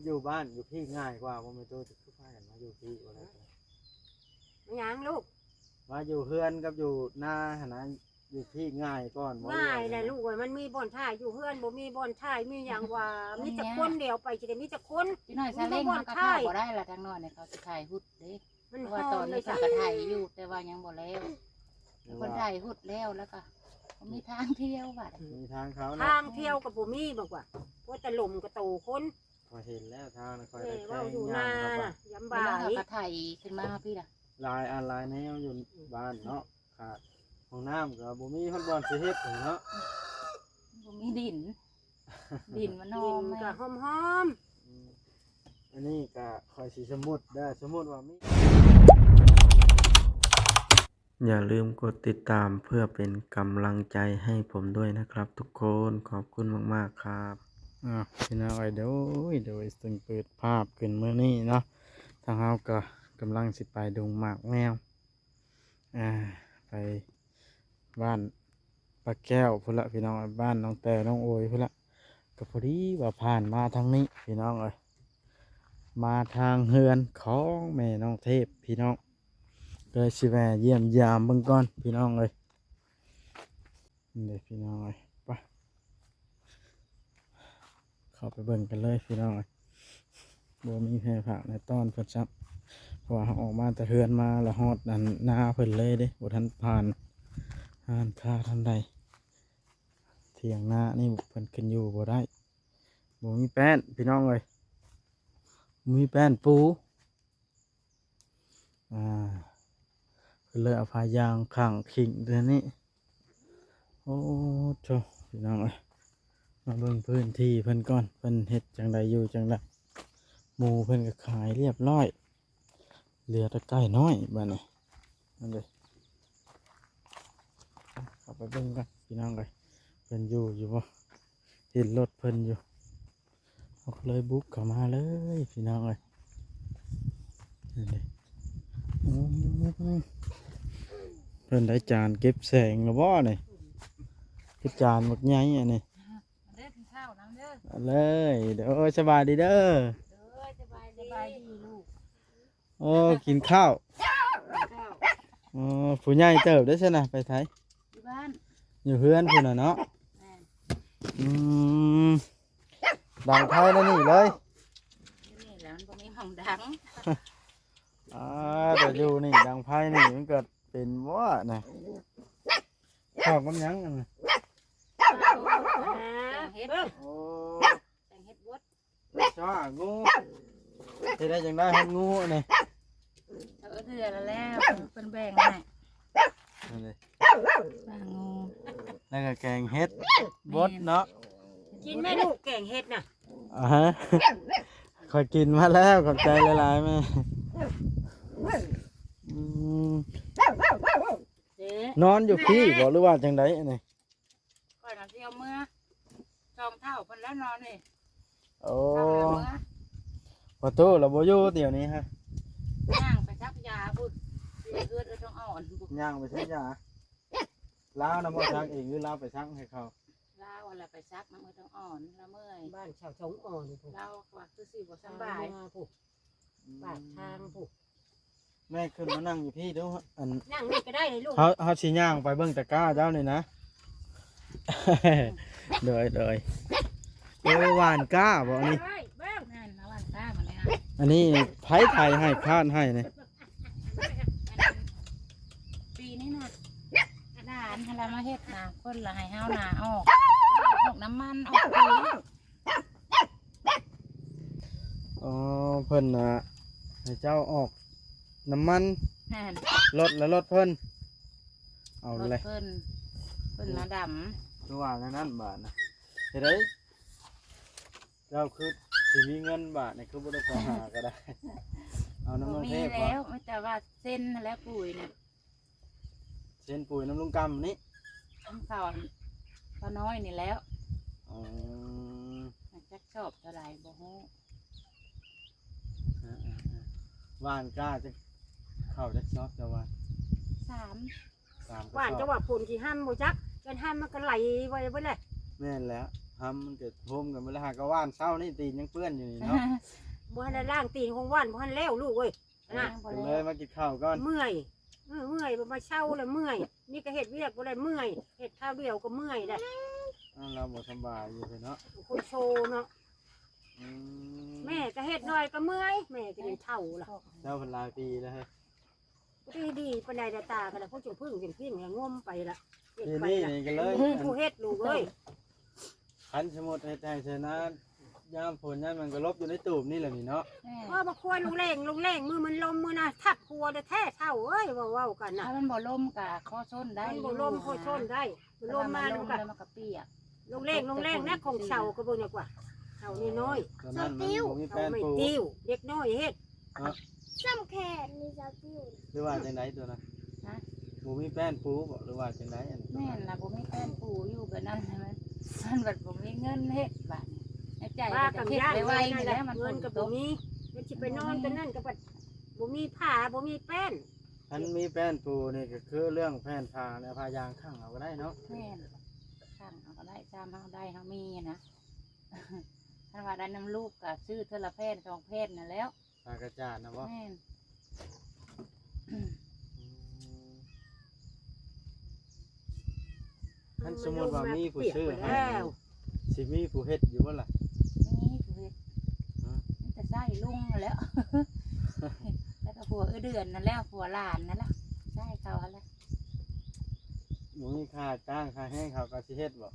ຢູ່ບ້ານຢູ່ພີ້ງ່າຍກວ່າບໍ່ແມ່ນໂຕ ຄືພາກັນມາຢູ່ພີ້ບໍ່ໄດ້ ມາຫຍັງລູກ? ມາຢູ່ເຮືອນກັບຢູ່ນາຫັ້ນນະ ຢູ່ພີ້ງ່າຍກ່ອນບໍ່? ງ່າຍແຫຼະລູກເອີຍ ມັນມີບ່ອນຖ່າຍຢູ່ເຮືອນ ບໍ່ມີບ່ອນຖ່າຍ ມີຫຍັງວ່າ ມີແຕ່ຄົນດຽວໄປຊິໄດ້ມີແຕ່ຄົນ ຈັກໜ້ອຍຊາເລັງເຮົາກໍເຂົ້າບໍ່ໄດ້ລະ ຈັກໜ້ອຍນີ້ເຂົາຊິຖ່າຍຮຸດເດ້ ມັນຮ້ອນເດ້ ເພາະວ່າຕອນນີ້ເພິ່ນກໍໄຖຢູ່ ແຕ່ວ່າຍັງບໍ່ແລ້ວ ເພິ່ນໄຖຮຸດແລ້ວ ແລ້ວກໍບໍ່ມີທາງທ່ຽວບາດ ມີທາງເຂົ້າເນາະ ທາງທ່ຽວກໍບໍ່ມີ ບອກວ່າ ໂອ້ ແຕ່ລົມກໍໂຕຄົນ ຂ້ອຍເຫັນແລ້ວທາງນະ ຂ້ອຍໄດ້ແຕ່ງ ເວົ້າຢູ່ນານະ ລຳບາກ ເພິ່ນກໍໄຖຂຶ້ນມາພີ້ລະ ຫຼາຍອັນຫຼາຍແນວຢູ່ ອືມ ບ້ານເນາະ ຂາດຫ້ອງນ້ຳກໍບໍ່ມີຮອດບ່ອນຊິເຮັດເນາະ ບໍ່ມີດິນ ດິນມັນຫອມ ດິນກໍຫອມໆ ອືມ ອັນນີ້ກໍຂ້ອຍຊິສົມມຸດເດີ ສົມມຸດວ່າມີ ຢ່າลืมกดติดตามเพื่อเป็นกำลังใจให้ผมด้วยนะครับทุกคน ขอบคุณมากๆครับ ອ້າວ ພີ່ນ້ອງເອີຍ ໂດຍ ໂດຍ ເຊິ່ງເປີດພາບຂຶ້ນມື້ນີ້ເນາະ ທາງເຮົາກໍກຳລັງຊິໄປດົງໝາກແງວ ອ່າ ໄປບ້ານປ້າແກ້ວພຸ້ນລະ ພີ່ນ້ອງ ບ້ານນ້ອງແຕ້ວ ນ້ອງໂອຍພຸ້ນລະ ກໍພໍດີວ່າຜ່ານມາທາງນີ້ ພີ່ນ້ອງເອີຍ ມາທາງເຮືອນຂອງແມ່ນ້ອງເທບ ພີ່ນ້ອງ ເລີຍຊິແວ່ຢ້ຽມຢາມເບິ່ງກ່ອນ ພີ່ນ້ອງເອີຍ ນີ້ເດ້ ພີ່ນ້ອງເອີຍ ໄປ ເຂົ້າໄປເບິ່ງກັນເລີຍ ພີ່ນ້ອງເອີຍ ບໍ່ມີໃຜຝາກໃນຕ້ອນເພິ່ນຊ້ຳ ເພາະວ່າເຮົາອອກມາແຕ່ເຮືອນມາລະຮອດອັນນາເພິ່ນເລີຍເດ້ ບໍ່ທັນຜ່ານຮ້ານຄ້າທາງໃດ ຖຽງນານີ້ເພິ່ນຂຶ້ນຢູ່ບໍ່ໄດ້ ບໍ່ມີແປ້ນ ພີ່ນ້ອງເອີຍ ບໍ່ມີແປ້ນປູ ອ່າ ເພິ່ນເລີຍເອົາຜ້າຢາງຂັງຂີງແຖວນີ້ ໂອ້ໂທ້ ພີ່ນ້ອງເອີຍ ມາເບິ່ງພື້ນທີ່ເພິ່ນກ່ອນ ເພິ່ນເຮັດຈັ່ງໃດຢູ່ຈັ່ງໃດ ໝູເພິ່ນກໍຂາຍລຽບລ້ອຍ ເຫຼືອແຕ່ໄກ່ນ້ອຍບາດນີ້ ນັ້ນເດ້ ເຂົ້າໄປເບິ່ງກັນ ພີ່ນ້ອງເອີຍ ເພິ່ນຢູ່ຢູ່ບໍ່? ເຫັນລົດເພິ່ນຢູ່ ເຮົາກໍເລີຍບຸກເຂົ້າມາເລີຍ ພີ່ນ້ອງເອີຍ ນີ້ເດ້ ໂອ້ ເພິ່ນໄດ້ຈານເກັບແສງແລ້ວບໍ່ນີ້? ຄືຈານບັກໃຫຍ່ອັນນີ້ ເດີ ກິນເຂົ້ານຳເດີ ເລີຍ ໂດຍ ສະບາຍດີເດີ ໂດຍ ສະບາຍດີ ສະບາຍດີລູກ ໂອ້ ກິນເຂົ້າ ກິນເຂົ້າ ໂອ້ ຜູ້ໃຫຍ່ເຕີບເດ້ຊັ້ນນະ ໄປໃສ? ຢູ່ບ້ານ ຢູ່ເຮືອນພຸ້ນນະເນາະ ແມ່ນ ອືມ ດັງໄຟແນວນີ້ເລີຍ ຢູ່ນີ້ແຫຼະ ມັນບໍ່ມີຫ້ອງດັງ ອ່າ ແຕ່ຢູ່ນີ້ດັງໄຟນີ້ມັນກໍເປັນບໍ່ນະ ເຂົ້າກັບຫຍັງອັນນັ້ນ ແກງເຫັດ ໂອ້ ແກງເຫັດບົດ ຊາງູ ເຮັດໄດ້ຈັ່ງໃດຮອດງູນີ້ ເອີ ເທື່ອລະແລ້ວ ເພິ່ນແບ່ງໃຫ້ ນັ້ນເດ້ ຊາງູ ແລ້ວກໍແກງເຫັດບົດເນາະ ກິນແມ່ລູກແກງເຫັດນະ ອ່າຮະ ຂ້ອຍກິນມາແລ້ວ ຂອບໃຈຫຼາຍໆແມ່ ອືມ ເດ້ ນອນຢູ່ພີ້ບໍ່ ຫຼືວ່າຈັ່ງໃດອັນນີ້? ຂ້ອຍນະຊິເອົາເມືອ ສອງເຖົ້າເພິ່ນແລ້ວນອນນີ້ ໂອ້ ເຖົ້າແລ້ວເມືອ ພໍ່ຕູ້ລະບໍ່ຢູ່ດຽວນີ້ຮະ ຍ່າງໄປສັກຢາພຸ້ນ ຢູ່ເຮືອນເອື້ອຍທອງອ່ອນພຸ້ນ ຍ່າງໄປສັກຢາ ລາວນະບໍ່ສັກເອງ ຫຼືລາວໄປສັກໃຫ້ເຂົາ? ລາວຫັ້ນລະໄປສັກນຳເອື້ອຍທອງອ່ອນ ລາວເມື່ອຍ ບ້ານຊາວທອງອ່ອນພຸ້ນ ລາວວ່າຄືຊິບໍ່ສຳບາຍ ເມືອພຸ້ນ ອືມ ປາກທາງພຸ້ນ ແມ່ຂຶ້ນມານັ່ງຢູ່ພີ້ດູ ອັນ ນັ່ງນີ້ກໍໄດ້ເລີຍລູກ ເຮົາ ເຮົາຊິຍ່າງໄປເບິ່ງຕະກ້າເຈົ້ານີ້ນະ ໂດຍ ໂດຍ ໂອ້ ຫວ່ານກ້າບໍ່ນີ້? ແມ່ນ ມາຫວ່ານກ້າໝົດແລ້ວ ອັນນີ້ໃຜໄຖໃຫ້ ຄານໃຫ້ນີ້? ປີນີ້ນະ ຫຼານຫັ້ນລະມາເຮັດນະ ເພິ່ນລະໃຫ້ເຮົານະ ອອກ ອອກນ້ຳມັນ ອອກປຸ໋ຍ ອໍ ເພິ່ນນະໃຫ້ເຈົ້າອອກນ້ຳມັນ ແມ່ນ ລົດລະລົດເພິ່ນ ເອົາແຫຼະ ລົດເພິ່ນ ເພິ່ນມາດຳ ຄືວ່າແນວນັ້ນບາດນະ ເຮັດໃດ ເຈົ້າຄືຊິມີເງິນບາດນີ້ ຄືບໍ່ໄດ້ໄປຫາກໍໄດ້ ເອົານຳນ້ອງເທບບໍ່? ບໍ່ມີແລ້ວ ມີແຕ່ວ່າເຊັນຫັ້ນແຫຼະ ປຸ໋ຍນະ ເຊັນປຸ໋ຍນຳລຸງກຳນີ້ ນຳເຂົາ ປ້ານ້ອຍນີ້ແລ້ວ ອໍ ຈັກຊອບເທົ່າໃດບໍ່ຮູ້ ອ່າໆໆ ຫວ່ານກ້າຈັກ ເຂົ້າຈັກຊອບເຈົ້າຫວ່ານ? ສາມ ສາມກະສອບ ຫວ່ານເຈົ້າວ່າຝົນຊິຫ້ຳບໍ່ຈັກ ຄັນຫ້ຳມັນກໍໄຫຼໄວເບິດແຫຼະ ແມ່ນແລ້ວ ຫຳມັນກໍໂຮມກັນເບິດແລ້ວ ຫາກະວານເຊົ້ານີ້ຕີນຍັງເປື້ອນຢູ່ນີ້ເນາະ. ບໍ່ທັນໄດ້ລ້າງຕີນຂອງວານ ບໍ່ທັນແລ້ວລູກເອີຍ. ອ່ະ ກໍເລີຍມາກິນເຂົ້າກ່ອນ. ເມື່ອຍ ເອີ ເມື່ອຍ ມາເຊົາແລ້ວເມື່ອຍ ນີ້ກໍເຮັດວຽກບໍ່ໄດ້ເມື່ອຍ ເຮັດຄາວດຽວກໍເມື່ອຍແລ້ວ. ອ້າວ ລາວບໍ່ສະບາຍຢູ່ເນາະ ຄົນໂຊເນາະ. ອືມ ແມ່ກໍເຮັດໜ້ອຍກໍເມື່ອຍ ແມ່ກໍຍັງເຖົ້າລະ. ເຈົ້າເພິ່ນຫຼາຍປີແລ້ວເຮີ້ຍ. ບໍ່ໄດ້ດີປານໃດດອກ ຕາກໍລະ ຜູ້ຈົງເພິ່ງເປັນພິງລະ ງົມໄປລະ ເຮັດໄປລະ ນີ້ກໍເລີຍ ຜູ້ເຮັດລູກເອີຍ. ຄັນສົມມຸດເຮັດໄຮ່ໄຖນາ ຍາມຝົນຍາມຫຍັງກໍຫຼົບຢູ່ໃນຕູບນີ້ແຫຼະນີ້ເນາະ. ແມ່ນ ເອີ ບັກຄວາຍລຸງແລງ ລຸງແລງ ມື້ມັນລົມມື້ນະ ທັບຫົວແທ້ໆ ເຖົ້າເອີຍ ເວົ້າໆ ກັນນະ. ຖ້າມັນບໍ່ລົມກໍຄໍຊົນໄດ້ ມັນບໍ່ລົມ ຢູ່ ຄໍຊົນໄດ້ ມັນລົມມາ ມັນກໍ ມັນກໍປຽກ. ລຸງແລງ ລຸງແລງນະ ຂອງເຊົາກໍເບິ່ງດີກວ່າ ເຊົານ້ອຍໆ ຕອນນັ້ນມັນບໍ່ມີແປ້ນປູ ເຊົາໄມ້ຕິ້ວ ເດັກນ້ອຍເຮັດ. ເນາະ ສ່ຳແຂນນີ້ເຊົາຕິ້ວ ຫຼືວ່າຈັ່ງໃດຕົວນັ້ນ? ຮະ ບໍ່ມີແປ້ນປູບໍ ຫຼືວ່າຈັ່ງໃດ? ອັນ ແມ່ນລະ ບໍ່ມີແປ້ນປູຢູ່ແບບນັ້ນ ມັນ ມັນບັດບໍ່ມີເງິນເຮັດບາດນີ້ ໃນໃຈກໍຄິດໄວໆ ນີ້ແຫຼະ ມັນ ເງິນກໍບໍ່ມີ ມັນຊິໄປນອນຕົວນັ້ນກໍບັດບໍ່ມີຜ້າ ບໍ່ມີແປ້ນ. ຄັນມີແປ້ນປູນີ້ກໍຄືເລື່ອງແຜ່ນຜ້າແລະຜ້າຢາງຄັ້ງເອົາກໍໄດ້ເນາະ. ແມ່ນ ຄັ້ງເອົາກໍໄດ້ ຕາມເຮົາໄດ້ ເຮົາມີນະ. ຄັນວ່າໄດ້ນຳລູກກໍຊື້ເທື່ອລະແຜ່ນສອງແຜ່ນນັ້ນແຫຼ້ວ. ຜ້າກະຈາດນະບໍ? ແມ່ນ. ອືມ ຄັນສົມມຸດວ່າມີຜູ້ຊື້ໃຫ້ ຊິມີຜູ້ເຮັດຢູ່ບໍ່ລະ? ມີຜູ້ເຮັດ. ຮະ ມີແຕ່ໃຊ້ລຸງຫັ້ນແຫຼ້ວ ແລ້ວກໍຜົວເອື້ອຍເດືອນນັ້ນແຫຼ້ວ ຜົວຫຼານນັ້ນລະ ໃຊ້ເຂົາຫັ້ນແຫຼະ. ບໍ່ມີຄ່າຈ້າງຄ່າແຮງເຂົາກໍຊິເຮັດບໍ?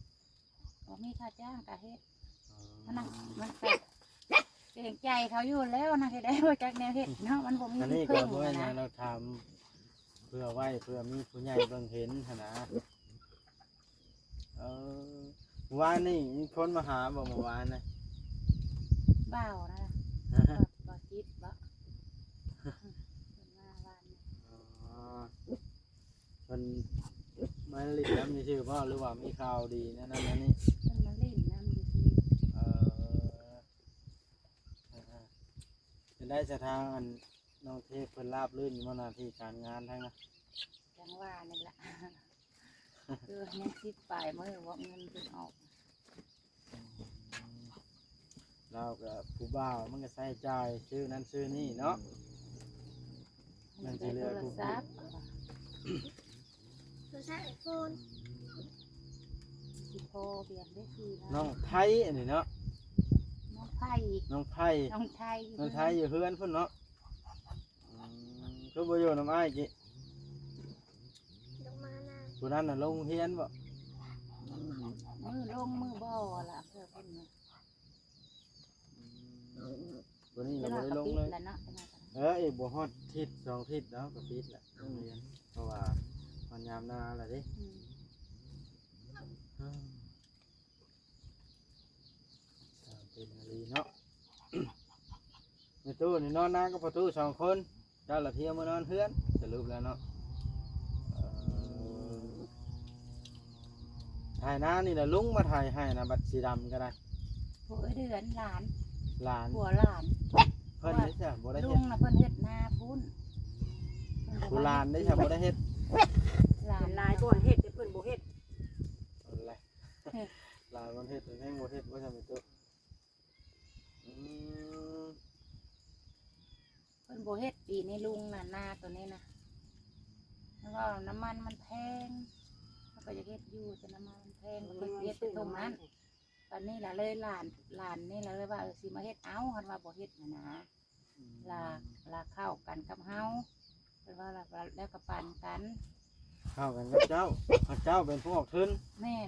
ບໍ່ມີຄ່າຈ້າງກໍເຮັດ. ອໍ ມັນນະ ມັນກໍເກງໃຈເຂົາຢູ່ແລ້ວນະ ເຮັດໄດ້ບໍ່ຈັກແນວເຮັດເນາະ ມັນບໍ່ມີ ອັນນີ້ກໍບໍ່ແມ່ນຫຍັງດອກ ຖາມເພື່ອໄວ້ ເພື່ອມີຜູ້ໃຫຍ່ເບິ່ງເຫັນຫັ້ນນະ. ເອີ ວານນີ້ມີຄົນມາຫາບໍ່ ມື້ວານນະ? ບ່າວນະ ບ່າວຈິດບໍ? ເພິ່ນມາວານນີ້. ອໍ ເພິ່ນມາຫຼິ້ນນຳຊື່ໆບໍ ຫຼືວ່າມີຂ່າວດີແນວນັ້ນແນວນີ້? ເພິ່ນມາຫຼິ້ນນຳຊື່ໆ. ເອີ ເປັນໄດ້ສະທາງ ອັນ ນ້ອງເທບເພິ່ນລາບລື່ນຢູ່ບໍ່ ໜ້າທີ່ການງານທາງນະ? ຈັ່ງວ່ານີ້ລະ ຄືຍັງສິບປາຍມື້ບໍ່ ເງິນເພິ່ນອອກ. ອືມ ລາວກໍຜູ້ບ່າວມັນກໍໃຊ້ຈ່າຍຊື້ນັ້ນຊື້ນີ້ເນາະ. ມັນຊິເຫຼືອຜູ້ ໂທລະສັບ ໂທລະສັບໄອໂຟນ ອືມ ຊິພໍພຽງໄດ້ສີ່ລ້ານ. ນ້ອງໄພອັນນີ້ເນາະ ນ້ອງໄພ ນ້ອງໄພ ນ້ອງໄທ ນ້ອງໄທຢູ່ເຮືອນພຸ້ນເນາະ. ອືມ ຄືບໍ່ຢູ່ນຳອ້າຍກິ? ລົງມານະ ຜູ້ນັ້ນນະລົງໂຮງຮຽນບໍ? ມື້ລົງມື້ບໍ່ລະ ເພິ່ນນະ. ອືມ ຕົວນີ້ລະບໍ່ໄດ້ລົງເລີຍ. ເອີ ອີກບໍ່ຮອດທິດສອງທິດເນາະ ກໍປິດລະໂຮງຮຽນ ເພາະວ່າມັນຍາມນາລະເດ້. ອືມ ເປັນອີ່ຫຼີເນາະ. ແມ່ຕູ້ນີ້ນອນນາກັບພໍ່ຕູ້ສອງຄົນ ເຈົ້າລະພຽວມານອນເຮືອນ ສະຫຼຸບແລ້ວເນາະ. ເອີ ໄຖນານີ້ລະລຸງມາໄຖໃຫ້ນະ ບັດສີດຳກໍໄດ້. ຜູ້ເອື້ອຍເດືອນ ຫຼານ ຫຼານ ຜົວຫຼານ. ເພິ່ນເດ້ຊະ ບໍ່ໄດ້ເຮັດ ລຸງນະ ເພິ່ນເຮັດນາພຸ້ນ. ຜູ້ຫຼານເດ້ຊະ ບໍ່ໄດ້ເຮັດ. ຫຼານ ຫຼາຍບ່ອນເຮັດ ແຕ່ເພິ່ນບໍ່ເຮັດ. ເອົາລະ ຫຼາຍບ່ອນເຮັດ ແຕ່ຍັງບໍ່ເຮັດ ວ່າຊັ້ນແມ່ຕູ້. ອືມ ເພິ່ນບໍ່ເຮັດປີນີ້ລຸງນະ ນາໂຕນີ້ນະ ເພາະວ່ານ້ຳມັນມັນແພງ ເຮົາກໍຢາກເຮັດຢູ່ ແຕ່ນ້ຳມັນມັນແພງ ເພິ່ນເຮັດແຕ່ຕົງນັ້ນ. ບັດນີ້ລະເລີຍຫຼານ ຫຼານນີ້ລະເລີຍວ່າ ເອີ ຊິມາເຮັດເອົາ ຄັນວ່າບໍ່ເຮັດຫັ້ນນະ. ອືມ ລາ ລາເຂົ້າກັນກັບເຮົາ ເພິ່ນວ່າລະ ແລ້ວກໍປັນກັນ ເຂົ້າກັນກັບເຈົ້າ ເຈົ້າເປັນຜູ້ອອກທຶນ. ແມ່ນ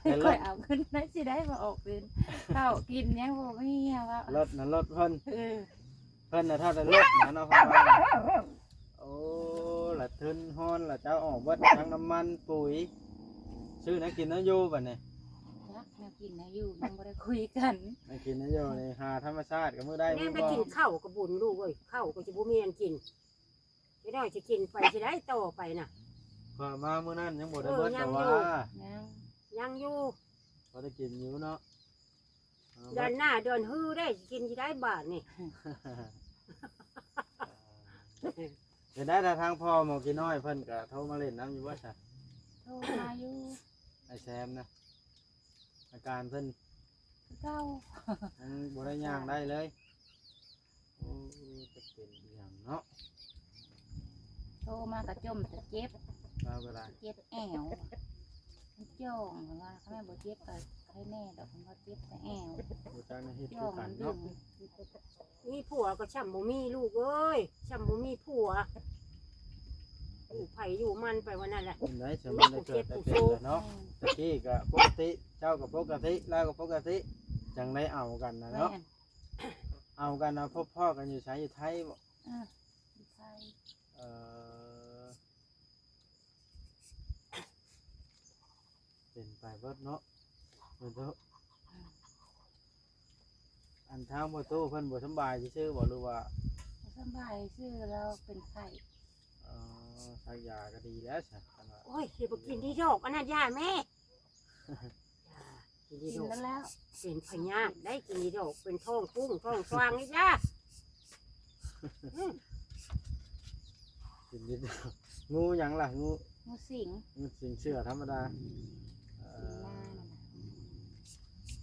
ແຕ່ລົດ ຂ້ອຍເອົາເງິນໃດຊິໄດ້ມາອອກທຶນ ເຂົ້າກິນຍັງບໍ່ມີວ່າ ລົດນະລົດເພິ່ນ. ເອີ ເພິ່ນນະເທົ່າແຕ່ລົດນະເນາະ ເພາະວ່າ ໂອ້ ລະທຶນຮອນລະເຈົ້າອອກເບິດ ທັງນ້ຳມັນ ປຸ໋ຍ ຊື້ແນວກິນແນວຢູ່ບັດນີ້. ຈັກແນວກິນແນວຢູ່ຍັງບໍ່ໄດ້ຄຸຍກັນ ແນວກິນແນວຢູ່ນີ້ຫາທຳມະຊາດກໍມື້ໃດມື້ໜຶ່ງ ແມ່ນໄປກິນເຂົ້າກໍບຸນລູກເອີຍ ເຂົ້າກໍຊິບໍ່ມີອັນກິນ. ໄປໜ້ອຍຊິກິນໄປຊິໄດ້ຕໍ່ໄປນະ. ຂ້ອຍມາມື້ນັ້ນຍັງບໍ່ໄດ້ເບິດ ເອີ ຍັງຢູ່ ແຕ່ວ່າ ຍັງ ຍັງຢູ່ ພໍໄດ້ກິນຢູ່ເນາະ. ເອີ ເດືອນໜ້າເດືອນຮືໄດ້ຊິກິນຊິໄດ້ບາດນີ້. ເອີ ເປັນໄດ້ ຖ້າທາງພໍ່ໝໍກີນ້ອຍເພິ່ນກໍໂທມາຫຼິ້ນນຳຢູ່ບໍ່ຊະ? ໂທມາຢູ່ ອ້າຍແຊມນະ. ອາການເພິ່ນ ຄືເກົ່າ ຍັງບໍ່ໄດ້ຍ່າງໄດ້ເລີຍ. ໂອ້ ຈະເປັນອີ່ຫຍັງເນາະ? ໂທມາກໍຈົ່ມແຕ່ເຈັບ ລາວກໍໄດ້ ເຈັບແອວ ມັນຈ່ອງ ເພິ່ນວ່າ ຄັນແມ່ນບໍ່ເຈັບກໍໄຄແນ່ດອກ ເພິ່ນວ່າເຈັບແຕ່ແອວ ບໍ່ຈັກແນວເຮັດຄືກັນເນາະ. ມີຜົວກໍຊ່ຳບໍ່ມີ ລູກເອີຍ ຊ່ຳບໍ່ມີຜົວ ຢູ່ໃຜຢູ່ມັນໄປວ່ານັ້ນແຫຼະ. ເປັນໄດ້ ຊ່ຳມັນໄດ້ເກີດໄດ້ເປັນແຫຼະເນາະ. ອືມ ຕະກີ້ກໍປົກກະຕິ ເຈົ້າກໍປົກກະຕິ ລາວກໍປົກກະຕິ ຈັ່ງໄດ້ເອົາກັນນະເນາະ. ແມ່ນ ເອົາກັນນະ ພົບພໍ້ກັນຢູ່ໃສ? ຢູ່ໄທບໍ? ເອີ ຢູ່ໄທ. ເອີ ເປັນໄປເບິດເນາະ ແມ່ນເນາະ. ອັນທາງພໍ່ຕູ້ເພິ່ນບໍ່ສຳບາຍຊື່ໆບໍ ຫຼືວ່າ? ບໍ່ສຳບາຍຊື່ ລາວເປັນໄຂ້. ອໍ ສັກຢາກໍດີແລ້ວຊະ ຄັນວ່າ. ໂອ້ຍ ຊິບໍ່ກິນດີດອກ ອັນນັ້ນຢາແມ່ ກິນດີດອກ ກິນແລ້ວ ເປັນພະຍາດໄດ້ ກິນດີດອກ ເປັນທ້ອງກຸ້ງທ້ອງຊ່າງນີ້ຈ້າ. ອືມ ກິນດີດອກ ງູຫຍັງລະ? ງູ ງູສິງ ງູສິງເສືອທຳມະດາ. ເອີ ກິນມາ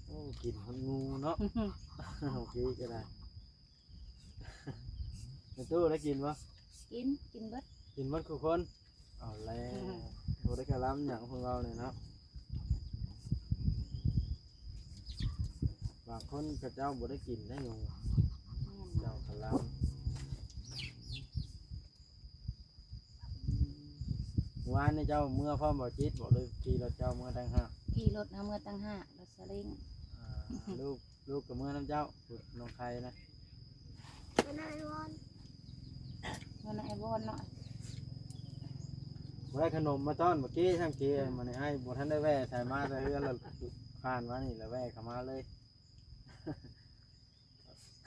ໂອ້ ກິນຮອດງູເນາະ ໂອເຄກໍໄດ້. ແມ່ຕູ້ໄດ້ກິນບໍ່? ກິນ ກິນເບິດ ກິນເບິດທຸກຄົນ. ເອົາແລ້ວ ອືມ ບໍ່ໄດ້ກະລຳຫຍັງພວກເຮົານີ້ເນາະ. ບາງຄົນເຂົາເຈົ້າບໍ່ໄດ້ກິນໄດ້ຫຍັງ ແມ່ນ ເຈົ້າກະລຳ. ວານນີ້ເຈົ້າເມືອພ້ອມບໍ່ຈິດບໍ ຫຼືຂີ່ລົດເຈົ້າເມືອຕ່າງຫາກ? ຂີ່ລົດເຮົາເມືອຕ່າງຫາກ ລົດສາເລັງ. ອ່າ ລູກ ລູກກໍເມືອນຳເຈົ້າ ນ້ອງໄຂ່ນະ? ເມືອນຳອ້າຍວອນ ເມືອນຳອ້າຍວອນເນາະ. ບໍ່ໄດ້ຂະໜົມມາຕ້ອນເມື່ອກີ້ ທັງກີ້ ອືມ ມື້ນີ້ອ້າຍບໍ່ທັນໄດ້ແວ່ໃສ ມາແຕ່ເຮືອນລະຜ່ານມານີ້ລະແວ່ເຂົ້າມາເລີຍ.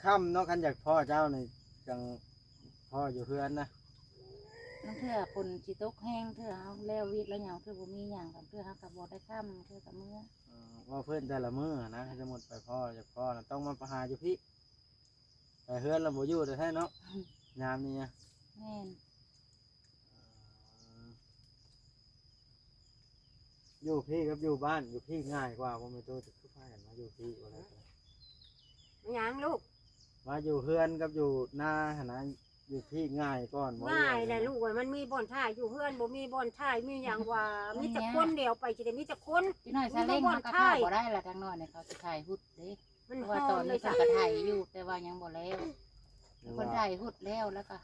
ຄ່ຳເນາະ ຄັນຢາກພໍ້ເຈົ້ານີ້ຈັ່ງພໍ້ຢູ່ເຮືອນນະ. ລາງເທື່ອຝົນຊິຕົກແຮງ ເທື່ອເຮົາແລ້ວວຽກແລ້ວຫຍັງ ເທື່ອບໍ່ມີຫຍັງ ລາງເທື່ອເຮົາກໍບໍ່ໄດ້ຄ່ຳ ເທື່ອກໍເມືອ. ເອີ ເວົ້າເພິ່ນແຕ່ລະມື້ນະ ສົມມຸດໄປພໍ້ ຢາກພໍ້ນະ ຕ້ອງມາຫາຢູ່ພີ້ ໄປເຮືອນລະບໍ່ຢູ່ແທ້ໆເນາະ ຍາມນີ້ນະ. ແມ່ນ. ເອີ ຢູ່ພີ້ກັບຢູ່ບ້ານ ຢູ່ພີ້ງ່າຍກວ່າບໍ່ແມ່ນໂຕ? ຈະຄືພາກັນມາຢູ່ພີ້ບໍ່ໄດ້? ຫຍັງລູກ? ວ່າຢູ່ເຮືອນກັບຢູ່ນາຫັ້ນນະ ຢູ່ພີ້ງ່າຍກ່ອນບໍ່? ງ່າຍແຫຼະລູກເອີຍ ມັນມີບ່ອນຖ່າຍ ຢູ່ເຮືອນບໍ່ມີບ່ອນຖ່າຍ ມີຫຍັງວ່າ ມີແຕ່ຄົນດຽວ ໄປຊິໄດ້ມີແຕ່ຄົນ ຈັກໜ້ອຍຊາເລັງເຮົາກໍເຂົ້າບໍ່ໄດ້ລະ ທາງນ້ອຍນີ້ເຂົາຊິຖ່າຍຮຸດເດ້. ມັນ ເພາະວ່າຕອນນີ້ເພິ່ນກໍໄຖຢູ່ ແຕ່ວ່າຍັງບໍ່ແລ້ວ ເພິ່ນໄຖຮຸດແລ້ວ ແລ້ວກໍ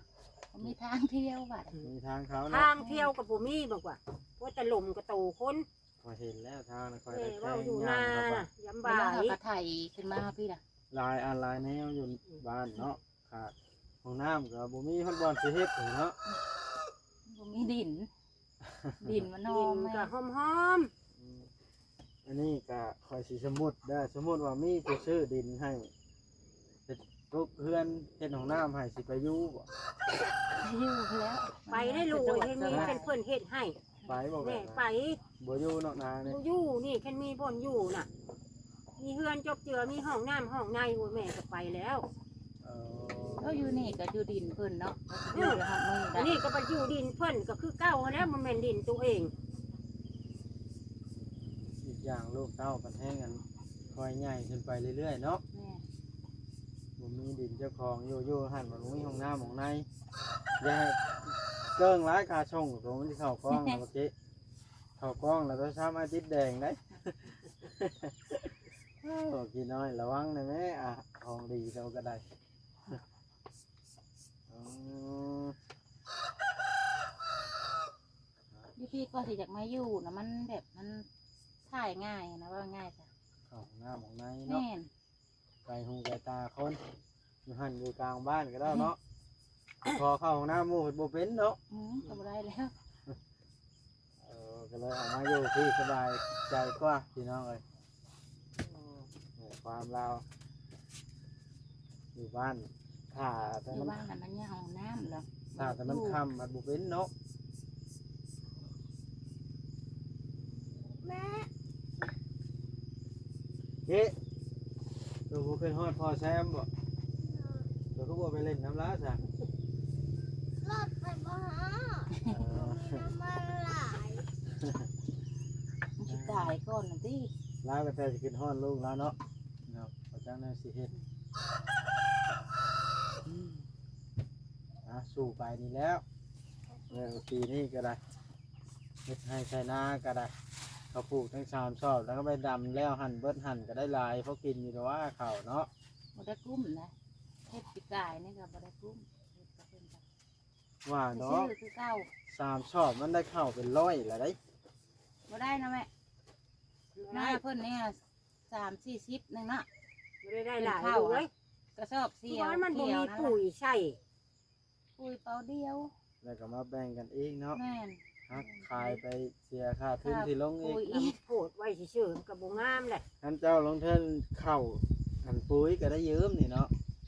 ບໍ່ມີທາງທ່ຽວບາດ ມີທາງເຂົ້າເນາະ ທາງທ່ຽວກໍບໍ່ມີ ບອກວ່າ ໂອ້ ແຕ່ລົມກໍໂຕຄົນ ຂ້ອຍເຫັນແລ້ວທາງ ຂ້ອຍໄດ້ແຕ່ງຍ່າງເຂົ້າໄປ ລຳບາກ ເຂົາກໍໄຖຂຶ້ນມາພີ້ລະ ຫຼາຍອັນຫຼາຍແນວຢູ່ ອືມ ບ້ານເນາະ. ຂາດຫ້ອງນ້ຳກໍບໍ່ມີຮອດບ່ອນຊິເຮັດເນາະ ບໍ່ມີດິນ ດິນມັນຫອມ ດິນກໍຫອມໆ. ອືມ ອັນນີ້ກໍຂ້ອຍຊິສົມມຸດເດີ ສົມມຸດວ່າມີຜູ້ຊື້ດິນໃຫ້ເຮັດ ປຸກເຮືອນ ເຮັດຫ້ອງນ້ຳໃຫ້ ຊິໄປຢູ່ບໍ່? ຢູ່ແລ້ວ ໄປໄດ້ລູກເອີຍ ເຮັດມີເພິ່ນເຮັດໃຫ້ ໄປບໍ່? ແມ່ໄປ ບໍ່ຢູ່ເນາະນານີ້ ບໍ່ຢູ່ນີ້ ຄັນມີບ່ອນຢູ່ນະ ມີເຮືອນຈົບເຈືອ ມີຫ້ອງນ້ຳຫ້ອງໃນ ໂອ້ຍ ແມ່ກໍໄປແລ້ວ. ເອີ ເອີ ຢູ່ນີ້ກໍຢູ່ດິນເພິ່ນເນາະ ຢູ່ໄດ້ຮອດມື້ ອັນນີ້ກໍໄປຢູ່ດິນເພິ່ນກໍຄືເກົ່າຫັ້ນແຫຼະ ບໍ່ແມ່ນດິນໂຕເອງ. ອີກຢ່າງລູກເຕົ້າກໍແຮງອັນ ຄ່ອຍໃຫຍ່ຂຶ້ນໄປເລື້ອຍໆເນາະ ແມ່ນ ບໍ່ມີດິນເຈົ້າຂອງ ຢູ່ ຢູ່ຫັ້ນບໍ່ມີຫ້ອງນ້ຳຫ້ອງໃນ ຢ່າໃຫ້ເກິ່ງຫຼາຍ ຄ່າສົ່ງໂຕມັນຊິເຂົ້າກ້ອງເມື່ອກີ້ ເຂົ້າກ້ອງແລ້ວໂທລະສັບອ້າຍຕິດແດງໄດ໋. ໂອ້ ພີ່ນ້ອຍລະວັງແດ່ແມ້ ອາ ຂອງດີເຈົ້າກໍໄດ້. ອືມ ຢູ່ພີ້ກໍຊິຢາກມາຢູ່ນະ ມັນແບບມັນຖ່າຍງ່າຍນະ ເວົ້າງ່າຍຊະ ເຂົ້າຫ້ອງນ້ຳຫ້ອງໃນເນາະ ແມ່ນ ໄກຫູໄກຕາຄົນ ຢູ່ຫັ້ນຢູ່ກາງບ້ານກໍໄດ້ເນາະ ຂໍເຂົ້າຫ້ອງນ້ຳໝູ່ເພິ່ນບໍ່ເປັນເນາະ ອືມ ກໍບໍ່ໄດ້ແລ້ວ. ເອີ ກໍເລີຍເອົາມາຢູ່ພີ້ສະບາຍໃຈກວ່າ ພີ່ນ້ອງເອີຍ ເອີ ຄວາມລາວ ຢູ່ບ້ານ ຖ້າແຕ່ ຢູ່ ມັນ ບ້ານນະ ມັນຍັງຫ້ອງນ້ຳເນາະ ຖ້າແຕ່ມັນຄ່ຳມັນບໍ່ເປັນເນາະ. ແມ່ ເກະ ໂຕບໍ່ຂຶ້ນຮອດພໍ່ແຊມບໍ່? ໂຕຄືບໍ່ໄປຫຼິ້ນນຳລາວຊະ? ລົດໄປບໍ່ຮອດ ເອີ ບໍ່ມີນ້ຳມັນຫຼາຍ ມັນຊິຕາຍກ່ອນນະຕິ. ລາວກໍແຕ່ຊິຄິດຮອດລູກລາວເນາະ ເນາະ ບໍ່ຈັກແນວຊິເຮັດ ອືມ ອ່າ ສູ້ໄປນີ້ແລ້ວ ແລ້ວປີນີ້ກໍໄດ້ ເຮັດໄຮ່ໄຖນາກໍໄດ້ ເຂົາປູກທັງສາມຊອບ ແລ້ວກໍໄປດຳແລ້ວຫັ້ນເບິດຫັ້ນ ກໍໄດ້ຫຼາຍພໍກິນຢູ່ດອກວ່າເຂົ້າເນາະ ບໍ່ໄດ້ກຸ້ມນະ ເຮັດປີກາຍນີ້ກໍບໍ່ໄດ້ກຸ້ມ ເຮັດກັບເພິ່ນກໍ ວ່າເນາະ ໄປຊື້ຄືເກົ່າ ສາມຊອບມັນໄດ້ເຂົ້າເປັນຮ້ອຍລະໄດ໋ ບໍ່ໄດ້ນະແມ່ ບໍ່ໄດ້ ໜ້າເພິ່ນນີ້ສາມສີ່ສິບໜຶ່ງເນາະ ບໍ່ໄດ້ໄດ້ຫຼາຍລູກເອີຍ ກະສອບສຽວ ເພາະວ່າມັນບໍ່ມີປຸ໋ຍໃສ່ ປຸ໋ຍເປົາດຽວ ແລ້ວກໍມາແບ່ງກັນອີກເນາະ ແມ່ນ ຫາຂາຍໄປເສຍຄ່າທຶນທີ່ລົງອີກ ປຸ໋ຍອີກ ໂພດໄວ້ຊື່ໆ ມັນກໍບໍ່ງາມແຫຼະ ຄັນເຈົ້າລົງທຶນເຂົ້າ ອັນປຸ໋ຍກໍໄດ້ຢືມນີ້ເນາະ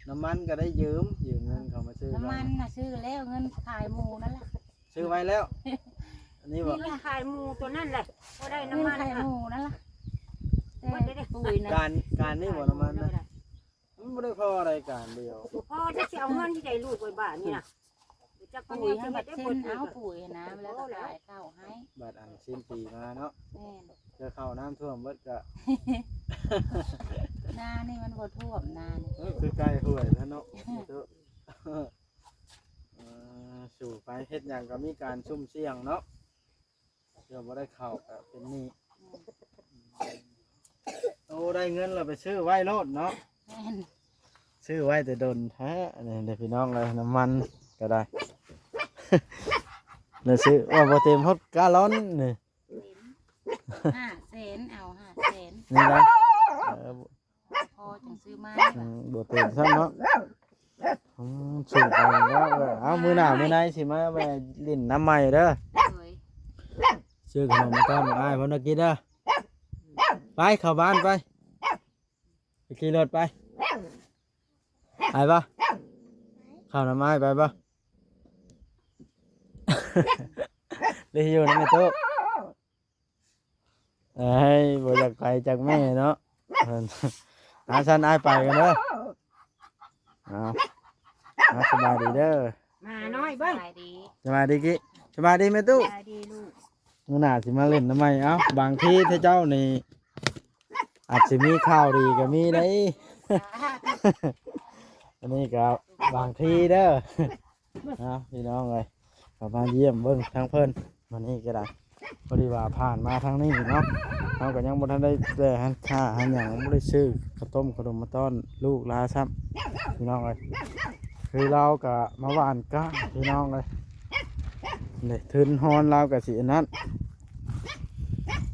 ນ້ຳມັນກໍໄດ້ຢືມ ຢືມເງິນເຂົາມາຊື້ ນ້ຳມັນນະຊື້ແລ້ວ ເງິນຂາຍໝູນັ້ນລະ ຊື້ໄວ້ແລ້ວ ອັນນີ້ບໍ່ ມີເງິນຂາຍໝູຕົວນັ້ນແຫຼະ ພໍໄດ້ນ້ຳມັນ ເງິນຂາຍໝູນັ້ນລະ ແຕ່ປຸ໋ຍນະ ການ ການນີ້ບໍ່ ນ້ຳມັນນະ ມັນບໍ່ໄດ້ພໍໄດ້ການດຽວ ບໍ່ພໍ ຈະຊິເອົາເງິນທີ່ໃດລູກໄວ້ບາດນີ້ນະ ຈັກ ປຸ໋ຍຫັ້ນບັດເຊັນເອົາ ປຸ໋ຍຫັ້ນນະ ແລ້ວກໍຂາຍເຂົ້າໃຫ້ ບາດອັນສິ້ນປີມາເນາະ ແມ່ນ ເຈົ້າເຂົ້ານ້ຳຖ້ວມເບິດກະ ນານີ້ມັນບໍ່ຖ້ວມ ນານີ້ ເອີ ຄືໃກ້ຫ້ວຍແລ້ວເນາະ ເອີ ສູ້ໄປ ເຮັດຫຍັງກໍມີການຊຸ່ມສ່ຽງເນາະ ເພື່ອບໍ່ໄດ້ເຂົ້າກໍເປັນໜີ້ ໂອ້ ໄດ້ເງິນແລ້ວໄປຊື້ໄວ້ໂລດເນາະ ແມ່ນ ຊື້ໄວ້ແຕ່ດົນແທ້ ອັນນີ້ເດ້ພີ່ນ້ອງເອີຍ ນ້ຳມັນກໍໄດ້ ແລ້ວຊື້ວ່າບໍ່ເຕັມຮອດກາລອນນີ້ ເຕັມ ຫ້າແສນ ເອົາຫ້າແສນ ນີ້ນະ ເອີ ພໍຈັ່ງຊື້ມາ ອືມ ບໍ່ເຕັມຊ້ຳເນາະ ອືມ ສູງໄປແລ້ວ ເອີ ເອົາ ມື້ໜ້າມື້ໃນຊິມາແວ່ຫຼິ້ນນຳໃໝ່ເດີ ໂດຍ ຊື້ຂະໜົມມາຕ້ອນອ້າຍເພິ່ນກິນເດີ ໄປເຂົ້າບ້ານໄປ ໄປຂີ່ລົດໄປ ໄປບໍ່ ເຂົ້ານຳອ້າຍໄປບໍ່ ຫຼືຢູ່ນຳແມ່ຕູ້ ເອີຍ ບໍ່ຢາກໄປຈັກແມ່ເນາະ ເອີ ອາ ຊັ້ນອ້າຍໄປກ່ອນເດີ ເອົາ ເອົາ ສະບາຍດີເດີ ໝານ້ອຍເບິ່ງ ສະບາຍດີ ສະບາຍດີກິ ສະບາຍດີແມ່ຕູ້ ສະບາຍດີລູກ ມື້ໜ້າຊິມາຫຼິ້ນນຳໃໝ່ ເອົ້າ ບາງທີເຈົ້ານີ້ອາດຊິມີຂ່າວດີກໍມີໄດ໋ ອັນນີ້ກໍບາງທີເດີ ເອົາ ພີ່ນ້ອງເອີຍ ເຂົ້າມາຢ້ຽມເບິ່ງທາງເພິ່ນ ມື້ນີ້ກໍໄດ້ ພໍດີວ່າຜ່ານມາທາງນີ້ເນາະ ເຮົາກໍຍັງບໍ່ທັນໄດ້ແລ່ຫັ້ນຂ້າຫັ້ນຫຍັງ ບໍ່ໄດ້ຊື້ເຂົ້າຕົ້ມຂະໜົມມາຕ້ອນລູກຫຼານຊ້ຳ ພີ່ນ້ອງເອີຍ ຄືລາວກໍມາຫວ່ານກ້າ ພີ່ນ້ອງເອີຍ ນີ້ທຶນຮອນລາວກໍຊິອັນນັ້ນ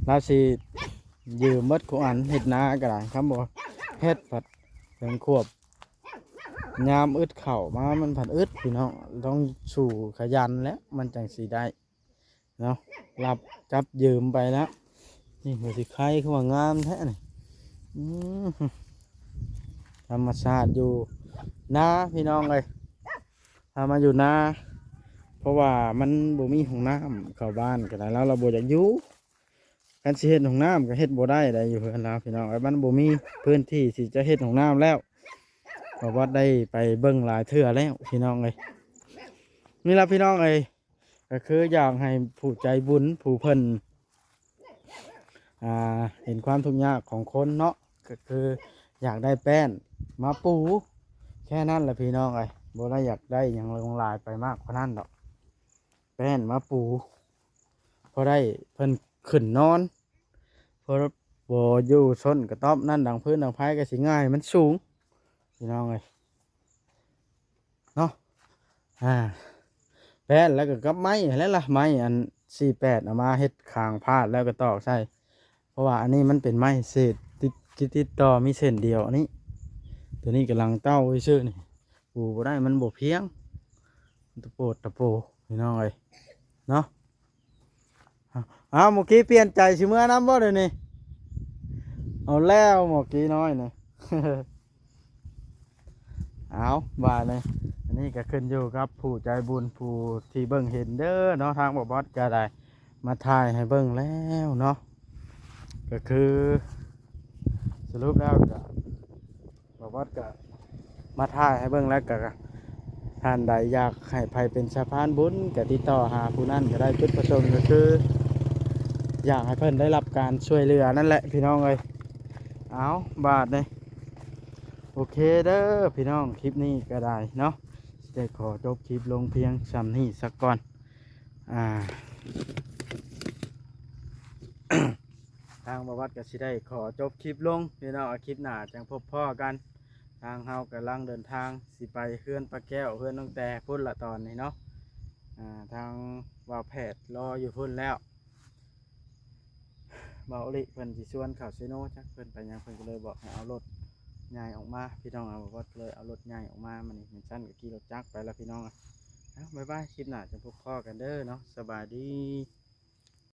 ລາວຊິຢືມໝົດຄູ່ອັນ ເຮັດນາກໍໄດ້ ຄຳບໍ່ເຮັດພັດເຖິງຄວບ ຍາມອຶດເຂົ້າມາມັນພັດອຶດ ພີ່ນ້ອງ ຕ້ອງສູ້ຂະຫຍັນແຫຼະ ມັນຈັ່ງຊິໄດ້ ເນາະ ລັບຈັບຢືມໄປແລ້ວ ນີ້ຫົວຊິໄຄຄືວ່າງາມແທ້ນີ້ ອືມ ທຳມະຊາດຢູ່ນາ ພີ່ນ້ອງເອີຍ ພາມາຢູ່ນາ ເພາະວ່າມັນບໍ່ມີຫ້ອງນ້ຳ ເຂົ້າບ້ານກໍໄດ້ ລາວລະບໍ່ຢາກຢູ່ ຄັນຊິເຮັດຫ້ອງນ້ຳກໍເຮັດບໍ່ໄດ້ໃດ ຢູ່ເຮືອນລາວ ພີ່ນ້ອງເອີຍ ມັນບໍ່ມີພື້ນທີ່ທີ່ຈະເຮັດຫ້ອງນ້ຳແລ້ວ ເພາະວ່າໄດ້ໄປເບິ່ງຫຼາຍເທື່ອແລ້ວ ພີ່ນ້ອງເອີຍ ນີ້ລະ ພີ່ນ້ອງເອີຍ ກໍຄືຢາກໃຫ້ຜູ້ໃຈບຸນ ຜູ້ເພິ່ນ ອ່າ ເຫັນຄວາມທຸກຍາກຂອງຄົນເນາະ ກໍຄືຢາກໄດ້ແປ້ນມາປູ ແຄ່ນັ້ນແຫຼະ ພີ່ນ້ອງເອີຍ ບໍ່ໄດ້ຢາກໄດ້ຫຍັງຫຼວງຫຼາຍໄປມາກກວ່ານັ້ນດອກ ແປ້ນມາປູ ພໍໄດ້ເພິ່ນຂຶ້ນນອນ ເພາະບໍ່ຢູ່ຊົນກະຕ໊ອບນັ້ນ ດັງຟືນດັງໄຟກໍຊິງ່າຍ ມັນສູງ ພີ່ນ້ອງເອີຍ ເນາະ ອ່າ ແປ້ນແລ້ວກໍກັບໄມ້ຫັ້ນແຫຼະລະ ໄມ້ອັນສີ່ແປດ ເອົາມາເຮັດຄາງພາດ ແລ້ວກໍຕອກໃສ່ ເພາະວ່າອັນນີ້ມັນເປັນໄມ້ເສດ ຕິດ ຕິດຕໍ່ມີເສັ້ນດຽວ ອັນນີ້ ຕົວນີ້ກຳລັງເຕົ້າຊື່ໆ ນີ້ ປູບໍ່ໄດ້ ມັນບໍ່ພຽງ ຕະໂປດຕະໂປ ພີ່ນ້ອງເອີຍ ເນາະ ອ້າວ ໝໍກີ້ປ່ຽນໃຈຊິເມືອນຳບໍ່ດຽວນີ້ ເອົາແລ້ວໝໍກີ້ນ້ອຍນະ ເອົາ ບາດນີ້ ອັນນີ້ກໍຂຶ້ນຢູ່ກັບຜູ້ໃຈບຸນ ຜູ້ທີ່ເບິ່ງເຫັນເດີເນາະ ທາງບໍ່ບອດກໍໄດ້ມາຖ່າຍໃຫ້ເບິ່ງແລ້ວເນາະ ກໍຄືສະຫຼຸບແລ້ວກໍ ບໍ່ບອດກໍມາຖ່າຍໃຫ້ເບິ່ງ ແລ້ວກໍທ່ານໃດຢາກໃຫ້ໃຜເປັນສະພານບຸນ ກໍຕິດຕໍ່ຫາຜູ້ນັ້ນກໍໄດ້ ຈຸດປະສົງກໍຄື ຢາກໃຫ້ເພິ່ນໄດ້ຮັບການຊ່ວຍເຫຼືອນັ້ນແຫຼະ ພີ່ນ້ອງເອີຍ ເອົາ ບາດນີ້ ໂອເຄເດີພີ່ນ້ອງ ຄລິບນີ້ກໍໄດ້ເນາະ ຊິໄດ້ຂໍຈົບຄລິບລົງພຽງຊ່ຳນີ້ສາກ່ອນ. ອ່າ ທາງບ່າວວັດກໍຊິໄດ້ຂໍຈົບຄລິບລົງພີ່ນ້ອງ ຄລິບໜ້າຈັ່ງພົບພໍ້ກັນ. ທາງເຮົາກຳລັງເດີນທາງຊິໄປເຮືອນປ້າແກ້ວ ເຮືອນນ້ອງແຕ່ພຸ້ນລະຕອນນີ້ເນາະ. ອ່າ ທາງບ່າວແພດລໍຢູ່ພຸ້ນແລ້ວ. ບ່າວລິເພິ່ນຊິຊວນເຂົ້າເຊໂນ ຈັກເພິ່ນໄປຫຍັງ ເພິ່ນກໍເລີຍບອກໃຫ້ເອົາລົດໃຫຍ່ອອກມາພີ່ນ້ອງ. ບ່າວວັດກໍເລີຍເອົາລົດໃຫຍ່ອອກມາ ມານີ້ແມ່ນຊັ້ນກໍຂີ່ລົດຈັກໄປລະພີ່ນ້ອງ. ເອົາ ບາຍບາຍ ຄລິບໜ້າຈັ່ງພົບພໍ້ກັນເດີເນາະ ສະບາຍດີ.